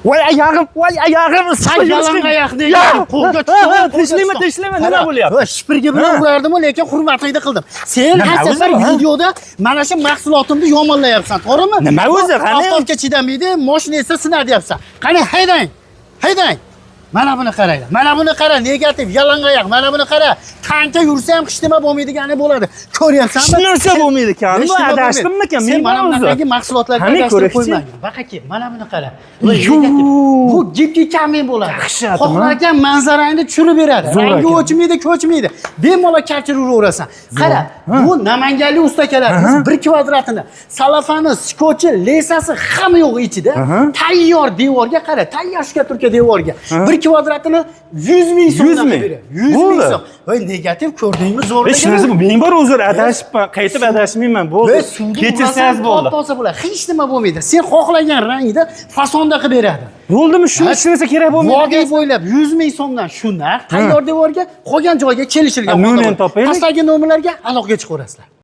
Voy oyog'im, voy oyog'im. San yalangoyoq degan qo'lga tutdim. Tishlama, tishlama, nima bo'lyapti? Va shipirgi bilan urardim, lekin hurmatingni qildim. Sen Nima har o'zi safar bu, ha? videoda mana shu mahsulotimni yomonlayapsan, to'g'rimi? Nima o'zi, qani? Oftobga chidamaydi, moshina esa sinadi deyapsan. Qani haydang. Haydang. Mana buni qaranglar. Mana buni qara, negativ, yalangoyoq. Mana buni qara. Tankka yursa ham hech nima bo'lmaydigani bo'ladi. Ko'ryapsanmi? Hech narsa bo'lmaydi ekan. Hech Bu nima adashdimmikan? bo'lmaydi. Sen Men mana o'zi. bunaqangi mahsulotlarga Qani adashtirib ko'rikchi? qo'ymagin. Baqa mana buni qara. Yu. Negativ. Bu gibki kamin bo'ladi. Dahshat, Xohlagan manzarangni tushirib beradi. Zo'r Rangi ekan. o'chmaydi, ko'chmaydi. Bemalol kapchir uraverasan. Qara, bu namanganlik ustakalarimiz bir kvadratini, salafani, skotchi, lesasi hamma yo'q ichida. Tayyor devorga qara, tayyor shkaturka devorga. Bir kvadratini 100 ming 100 so'mdan ming? qilib beradi. 100 ming Bo'ldi. so'm. Voy negativ ko'rdingmi zo'rligini? Hech narsa bu. Ming bor uzr, adashibman. Qaytib adashmayman. Bo'ldi. Ve suvda Kechirsangiz bo'ldi. Toza bo'ladi. Hech nima bo'lmaydi. Sen xohlagan rangda fasonda qilib beradi. Bo'ldimi? Shu hech narsa kerak bo'lmaydi. Vodiy bo'ylab 100 ming so'mdan shu narx tayyor devorga, qolgan joyga kelishilgan. Ha, nomerini holda bo'ladi. topaylik. Pastdagi nomerlarga aloqaga chiqaverasizlar.